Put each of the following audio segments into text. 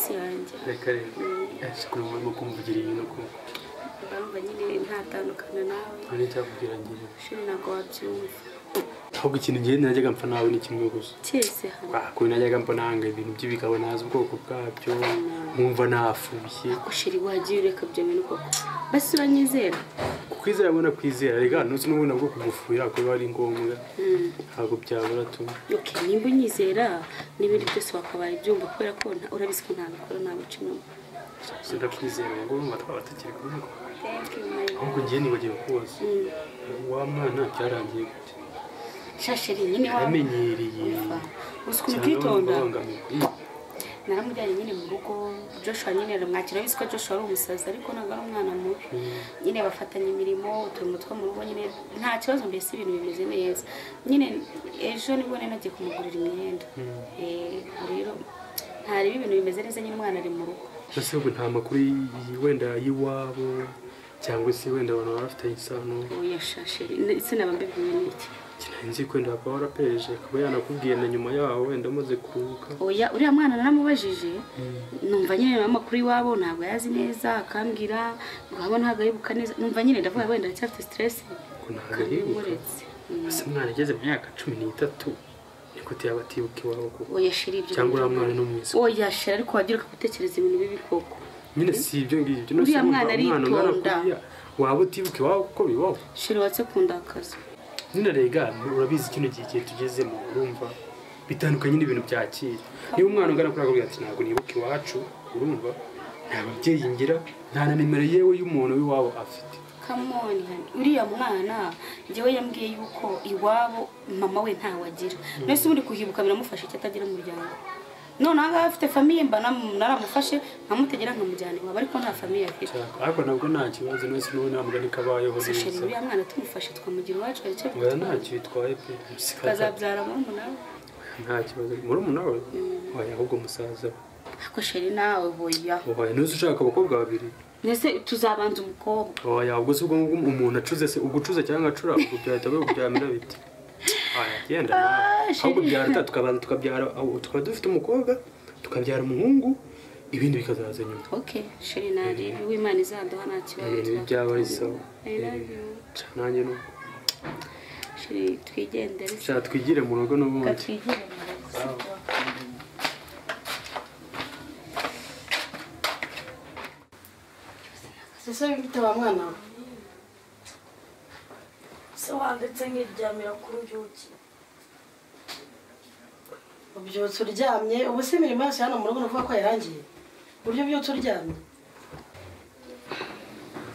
isi yanjye. Reka rero ese kurimo kumvugira ibintu koko. Urumva nyine ntatandukana nawe. Nta n'icyakubwira ngira. Chéri, ntabwo wabyumva. Ahubwo ikintu ngiye najyaga mpfa nawe ni kimwe gusa. Cyese hano. Kuko najyaga mbona nanga ibintu by'ibigabo nazi ubwoko bwabyo, nkumva nafushye. Ako chéri, wagiye ureka ibyo bintu koko. Basi uranyizera? Kukwizera mbona kwizera, rega ntuzi n'ubundi nabwo kugufuhira ko biba ari ngombwa. Ntabwo byabura tu. Okay, nimba unyizera n'ibindi byose wakabaye byumva kubera ko urabizi ko ntabikora nabica inyuma. Ndakwizera ngo urumva twaba tukiri kumwe. Thank you my love. Ahubwo ngiye nibagiwe kubaza. Wa mwana byarangiye gute? Sha chéri, nyine wa Yaramenyereye. Uzi ukuntu ukitonda. Cyangwa Naramujyanye nyine mu rugo, Joshua nyine aramwakira. Urabizi ko Joshua ari umusazi ariko ntabwo ari umwana mubi. Nyine bafatanya imirimo, uturimo two mu rugo nyine nta kibazo, mbese ibintu bimeze neza. Nyine ejo nibwo nari nagiye kumugurira imyenda. Rero ntareba ibintu bimeze neza nyine umwana ari mu rugo. Ese ubu nta makuru wenda y'iwabo cyangwa se wenda abantu baba bafitanye isano? Oya sha chéri, ese naba mbibwiwe n'iki? Nzi ko wenda akaba warapeje akaba yanakubwiye na nyuma yaho wenda amaze kuruhuka. Oya, uriya mwana naramubajije, numva nyine amakuru iwabo ntabwo yazi neza, akambwira ngo abo ntabwo ayibuka neza. Numva nyine ndavuga wenda aracyafite stress. Ko ntabwo ayibuka? Kamuretse. Ese umwana ageze mu myaka 13 ni gute yaba atibuka iwabo koko? Oya chéri, ibyo Cyangwa uriya mwana ni umwiza? Oya chéri, ariko wagira ukagutekereza ibintu bibi koko. Nyine si ibyo ngibyo. Uriya mwana Umwana ungana aritonda. kuriya waba utibuka iwabo kuko bibaho? Chéri, watse kundakaza. Nyine rega urabizi kino gihe tugezemo, urumva bitandukanye n'ibintu bya kera. Niba umwana ungana kuriya akubwira ati ntabwo nibuka iwacu, urumva nta babyeyi ngira, nta na nimero yewe y'umuntu w'iwabo afite. Come on honey. Uriya mwana njyewe yambwiye yuko iwabo mama we ntawe agira. Mbese ubundi kuhibuka biramufasha icyo atagira umuryango? None aha ngaha afite famille, mba naramufashe nkamutegera nkamujyana iwabo, ariko nta famille afite. Ariko nabwo nta kibazo, nese n'ubu nta mugani kabayeho Se chéri, neza. uriya mwana tumufashe tukamugira iwacu hari icyo Oya, bitwaye? ntacyo bitwaye pe. Tukazabyara murumuna we. Nta kibazo, murumuna we? Oya, ahubwo musaza we. Ariko chéri nawe, hoya. Oya, ntuzi ushaka abakobwa babiri. Mbese tuzabanza umukobwa. Oya, ubwo se ubwo ngubwo umuntu acuze se, ubwo ucuze cyangwa acura, ubwo byahita byamera bite? Oya, genda nawe. Ahubwo byaruta tukabanza tukabyara, aho tukaba dufite umukobwa tukabyara umuhungu, ibindi bikazaza nyuma. Okay chéri, nari uw'Imana izaduha nta kibazo. Ibintu byaba ari sawa. I love you. Ca, nanjye nuko. Chéri, twigendere. Sha, twigire mu rugo n'ubundi. Reka twigire mu rugo, sibyo? Ese bite wa mwana we? Se wanditse nkiryamira kuri mbyuki. Ubyutse uryamye? Ubu se imirimo yose hano mu rugo nuvuga ko yarangiye, uburyo ubyutse uryamye?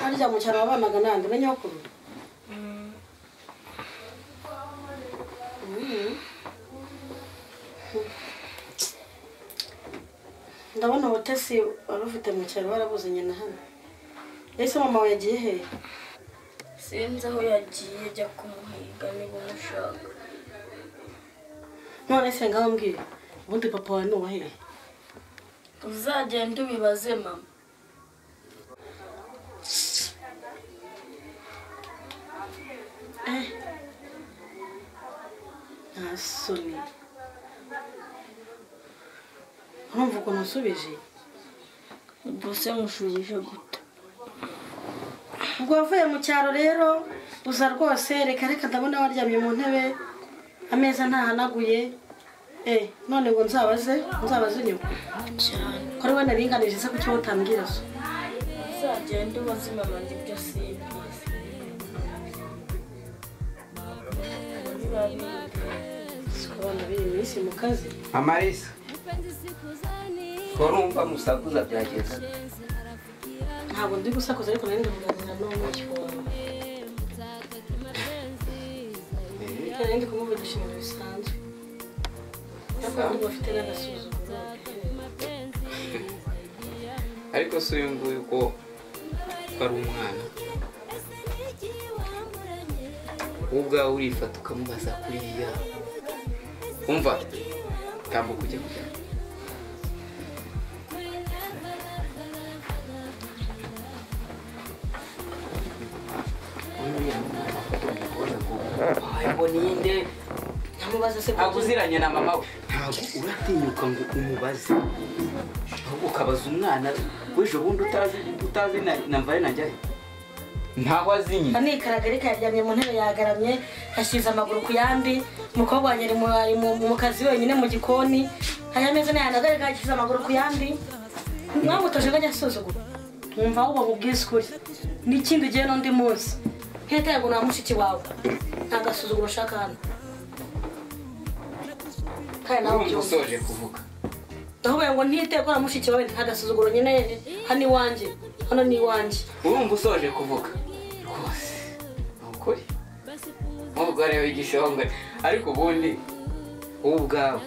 Harya mu cyaro wabanaga nande, na nyokuru? Ndabona ubutesi wari ufite mu cyaro warabuze nyina hano. Ese mama wawe yagiye hehe? Sinzi aho yagiye, ajya kumuhiga niba umushaka. None se ngaho mbwira, ubundi papa wawe ni uwa hehe? Uzagenda ubibaze mama. Eh, nta soni! Urumva ukuntu usubije? Ubwo se nkushubije gute? Ubwo wavuye mu cyaro rero uza rwose, reka reka, ndabona waryamye mu ntebe, ameza ntahanaguye. Eh, none ngo nzabaze nyoko? Cyane. Ko ari we naringanije se, kuki wowe utambwira so? Uzagenda ubaze mama, njye ibyo simbizi. Biba bindi. Siko abana b'iyi minsi mu kazi. Mama Lisa, ko numva musakuza, byagenze? Ntabwo ndi gusakuza, ariko nari ndi kuganira n'umwishywa wawe. Nari ndi kumuvugisha ibintu bisanzwe, ariko ndumva afite n'agasuzuguro. Ariko se uyu nguyu ko ari umwana, wowe ubwawe urifata ukamubaza kuriya? Umva, tambuka ujya kujya. Uriya mwana akagomba kubona ngo ngo ninde? Ntamubaza se ntabwo uziranye na mama we. Ntabwo uratinyuka ngo umubaze, ahubwo ukabaza umwana w'ejo bundi utazi na mvare na njyahe. Ntaho azi nyine. Anikaragarika yaryamye mu ntebe yagaramye, yashyize amaguru ku yandi. Umukobwa wanjye ari mu kazi wenyine mu gikoni, aya meza nayanagarika yashyize amaguru ku yandi. Mwamutoje ngo ajye asuzugura. Mwumva ahubwo mubwize ukuri, n'ikindi ugiye n'undi munsi ntitaye ngo nta mushiki wawe, nta gasuzuguro ushaka hano. Kandi nawe Urumva usoje kuvuga. Ndavuga ngo ntitaye ko nta mushiki wawe, nta gasuzuguro nyine hano iwanjye, hano ni iwanjye. Urumva usoje kuvuga rwose ni ukuri nk'umugore w'igishongore. Ariko ubundi wowe ubwawe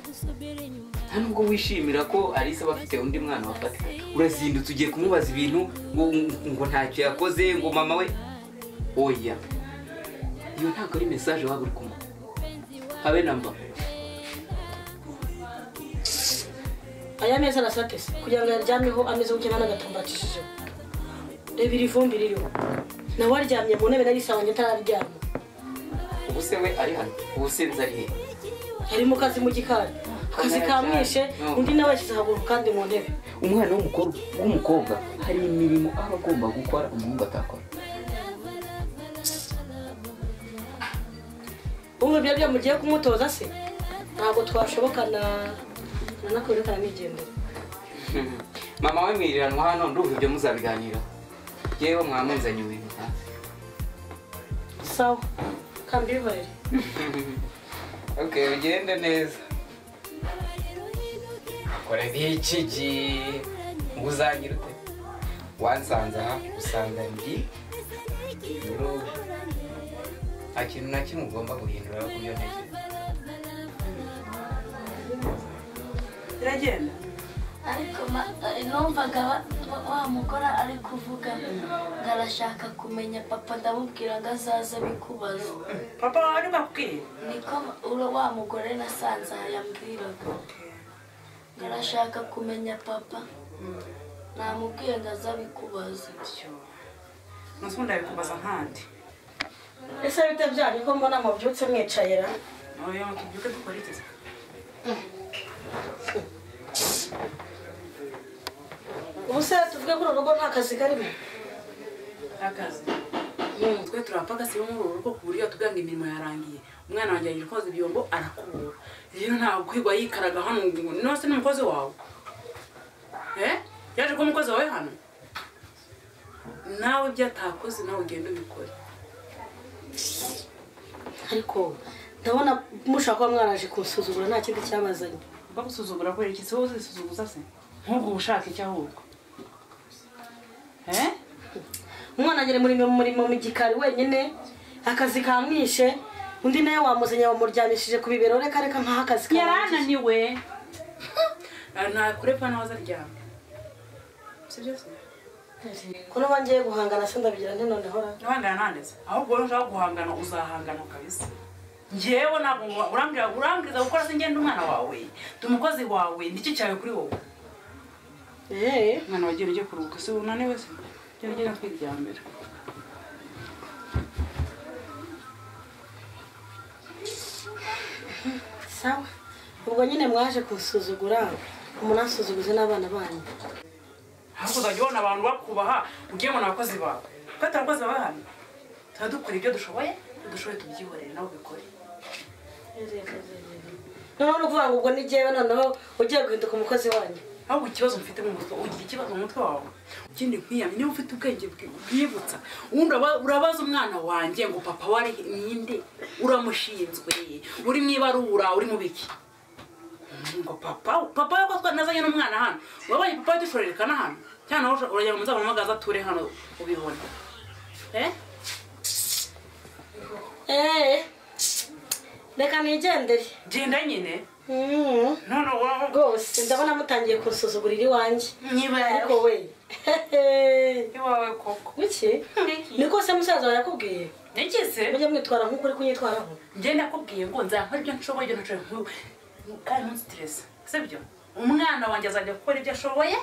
nta nubwo wishimira ko Alice aba afite undi mwana wafatika. Urazindutse ugiye kumubaza ibintu ngo ntacyo yakoze, ngo mama we. Oya, iyo ntabwo ari message waba uri kumuha habe namba. Aya meza arasatese kugira ngo yaryamyeho ameze gutya n'agatambakishijeho. Reba iri vumbi ririho, nawe aryamye mu ntebe nari wanjye atararyama. Ubu se we ari hano? Ubu se nzi ari he? Ari mu kazi mu gikari, akazi kamwishe. Undi nawe yashyize akaguru kandi mu ntebe. Umwana w'umukobwa hari imirimo aba agomba gukora umuhungu atakora. Ubu ibyo mugiye kumutoza se ntabwo twashobokana nanakwerekana nigendera. Mama we mwiriranwa hano, ndumva ibyo muzabiganiraho. Yewe mwamunzanye ibintu hanze. Sawa, kambihorere. Okay, ugende neza. Kora iki gihe ngo uzangira ute? Wansanze aha usanga ndi urugo. Nta kintu na kimwe ugomba guhindura ku byo ntekereza. Iragenda. Ariko numvaga wa mugore ari kuvuga ngo arashaka kumenya papa, ndamubwira ngo azaze abikubaza. Papa wawe ntibakubwiye? Niko wa mugore nasanze aha yambwiraga ngo arashaka kumenya papa, namubwiye ngo aze abikubaza. Nzi ubundi abikubaza nkandi. Ese bite byanyu ko mbona mubyutse mwicayera? Oya, tubyuke dukore iki se? Ubu se tuvuge ko uru rugo nta kazi karimo? Akazi twe turapfa si bo muri uru rugo ku buryo batubwira ngo imirimo yarangiye. Umwana wanjye yagiye koza ibyombo arakubura, rero ntabwo kwigwa yikaraga hano ngo nose ni umukozi wawe. Yaje kuba umukozi wawe hano? Nawe ibyo atakoze nawe ugenda ubikore. Ariko ndabona mushaka kuba mwaraje kunsuzugura nta kindi cyabazanye. Bagusuzugura kubera iki se? Wowe uzisuzuguza se? Nk'ubwo ushaka iki ahubwo? Umwana agere muri murimo mu gikari wenyine, akazi kamwishe, undi nawe wamuzanye wamuryamishije ku bibero. Reka reka nkaho akazi kamwishe. Yarananiwe ntakurepa nawe azaryama, sibyo se? Ko nuba ngiye guhangana se ndabigira nte noneho ra? Guhangana nandeze ahubwo wowe ushaka guhangana uzahangana kabisa. Njyewe ntabwo urambwira gukora se ngende umwana wawe, ndi umukozi wawe, niki cyawe kuri wowe? Mwana wagiye ujye kuruhuka se unaniwe se? Genda ugende twiryamira. Sawa, ubwo nyine mwaje kunsuzugura, umunasuzuguze n'abana banyu. Ahubwo uzajya ubona abantu bakubaha ugiye ngo ni abakozi bawe. Kuko atari abakozi bawe hano, tuba dukora ibyo dushoboye, ibyo dushoboye tubyihorere nawe ubikore. Noneho ni ukuvuga ngo ubwo ni jyewe noneho ugiye guhinduka umukozi wanyu. Ahubwo ikibazo mfite mu mutwe, ugira ikibazo mu mutwe wawe. Ikindi nkwiyamye, niba ufite ubwenge bwibutsa, ubundi urabaza umwana wanjye ngo papa wari ninde, uramushinzwe, uri mu ibarura, uri mu biki? Ngo papa, papa ko nazanye n'umwana hano. Wabonye papa dushorerekana hano? Cyane aho urajya ngo muzamuhamagaze ature hano ubibone. Reka nigendere. Genda nyine. None rwose ndabona mutangiye kunsuzugurira iwanjye. Ariko we iwawe koko. Wiki? Niko se musaza wawe yakubwiye? Niki se? Mujye mwitwara nk'uko uri kunyitwaraho. Njye nakubwiye ngo nzakora ibyo nshoboye, ibyo ntashoboye kandi ntunsiterese, sibyo? Umwana wanjye azajya gukora ibyo ashoboye,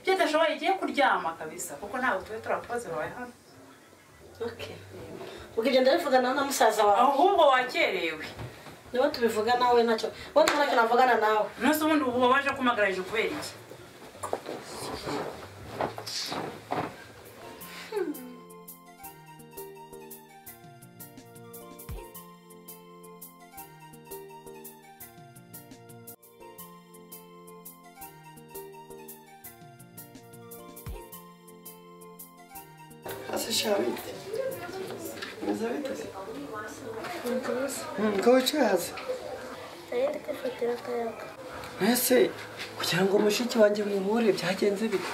ibyo adashoboye agiye kuryama kabisa, kuko ntabwo tube turi abakozi bawe hano. Okay. Ubwo ibyo ndabivugana na musaza wawe. Ahubwo wakerewe. Niba tubivuga nawe ntacyo. Wowe ntacyo navugana nawe. Nose ubundi ubu waje kumagara kubera iki? Ase shabite. Meze bite? Ko wicaye hasi? Nari kwifatira akayaga. Ese kugira ngo mushiki wanjye muhure byagenze bite?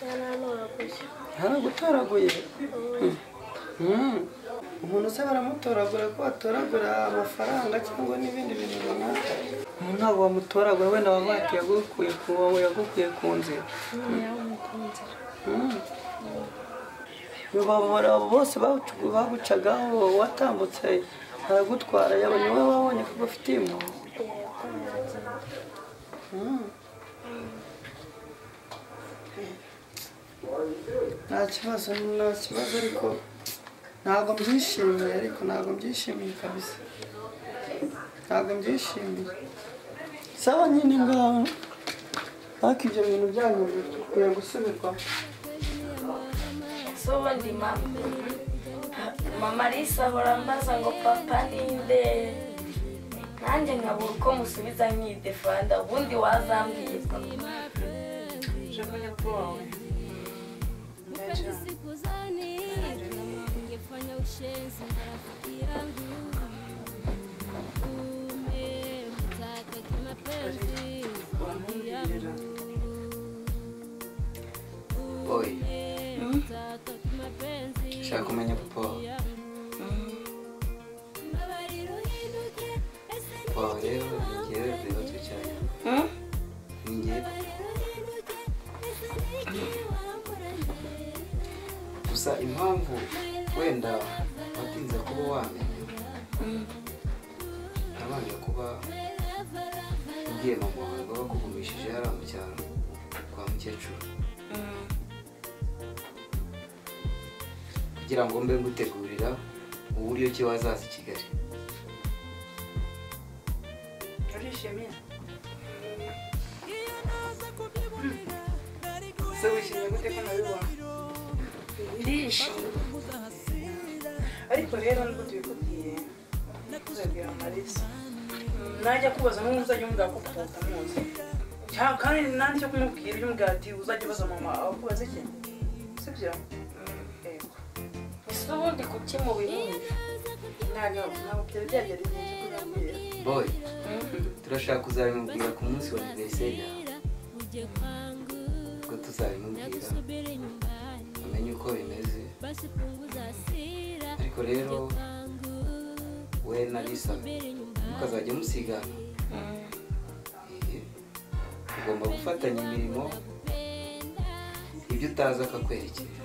Yarantoraguye. Yaragutoraguye? Umuntu se baramutoragura ko atoragura amafaranga cyangwa n'ibindi bintu runaka. Umuntu ntabwo bamutoragura wenda baba yagukuye ku wawe yagukuye ku nzira. Bose bagucagaho watambutse aragutwara yabonye wowe wabonye ko ufite impuhwe. Nta kibazo ariko ntabwo mbyishimiye ariko ntabwo mbyishimiye kabisa. Ntabwo mbyishimiye. Sawa nyine ngaho ariko ibyo bintu byanyu bikwiye gusubirwamo. So ubundi mama Alisa ahora ambaza ngo papa ninde, nanjye nkabura uko musubiza nkidefanda. Ubundi wazambwiye papa. Boy, shaka kumenya papa wawe. Papa wawe rero ni njyewe bibazo cyane. Ni njyewe. Gusa impamvu wenda watinze kuba wamenya, nabanje kuba ugiye mama wawe ngo bakugumishije hariya mu cyaro kwa mukecuru. Kugira ngo mbe ngutegurira uburyo ki wazaza i Kigali. Urishimye? Se wishimye gute ko nabibona? Ndishimye. Ariko rero nubwo tubikubwiye uzabwira Marisa. Najya kubaza n'ubu uzajya umubwira ko papa utamuzi. Kandi nta nicyo kumubwira ujye umubwira ati uzajya ubaza mama akubaza iki? Sibyo? Ese ubundi kuki mubimuhisha? Ntabwo byari byagera igihe cyo kubimubwira. Boy, turashaka kuzabimubwira ku munsi wa anniversaire yawe. Ubwo tuzabimubwira amenye uko bimeze. Ariko rero we na Lisa mukazajya musigana. Ugomba gufatanya imirimo, ibyo utazi akakwerekera.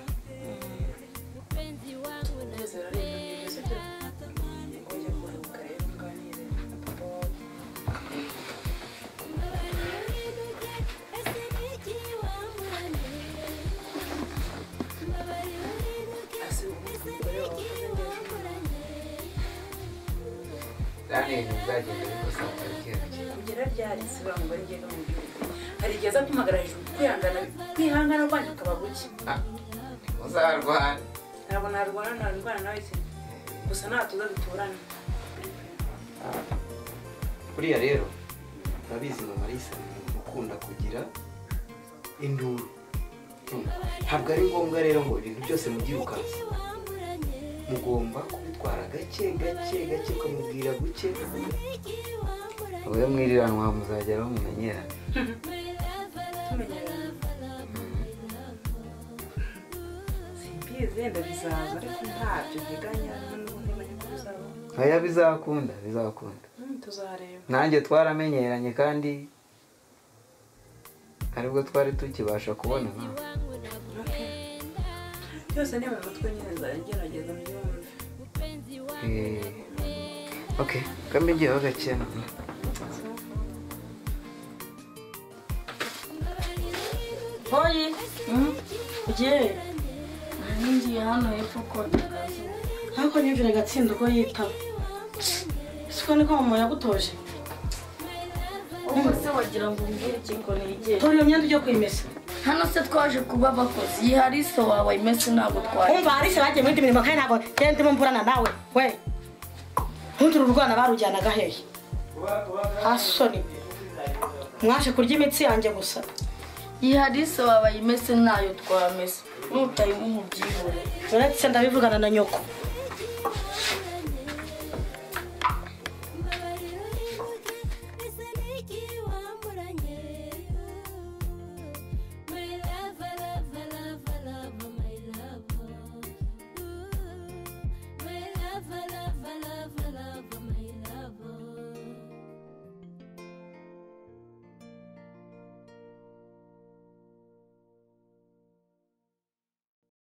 Kugera ryari se bangwa ngenda mu gihugu hari igihe azatumagara hejuru kwihangana kwanjye ukaba guke. Uzarwana? Ntabwo narwana, narwana nawe se gusa natuza duturane. Buriya rero urabizi mama Alisa ukunda kugira induru. Ntabwo ari ngombwa rero ngo ibintu byose mubyirukanse. Mugomba kubitwara gake gake gake ukamubwira guke. Wowe mwiriranwa muzageraho mumenyerane. Tumenyerane. Simbizi yenda bizaza ariko ntabyo nteganya n'ubundi nteganya ko bizaba. Oya bizakunda, bizakunda. Tuzareba. Nanjye twaramenyeranye kandi aribwo twari tukibasha kubonana. Byose ni mu mutwe nyine nzagerageza mbyumve. Okay, kambe ngiyeho gake. Boyi, ugiye? Ngiye hano hepfo kota akazuba. Ariko nyumvire Gatsinda uko yitaba. Ese Siko niko mama yagutoje. Ubwo se wagira ngo umbwire iki ngo nigere? Tora iyo myenda ujye kuyimesa. Hano se twaje kuba abakozi, iyi Alice wawe imese ntabwo twaje. Umva Alice bagiye muri mirimo kandi ntabwo njye ndimo mburana nawe. We. Ntundi uru rwana barujyanaga hehe? Asoni. Mwaje kurya imitsi yanjye gusa. Iyi Alice wawe imese ntayo twamesa. Nutayimuha ubyihorere. Uretse ndabivugana na nyoko.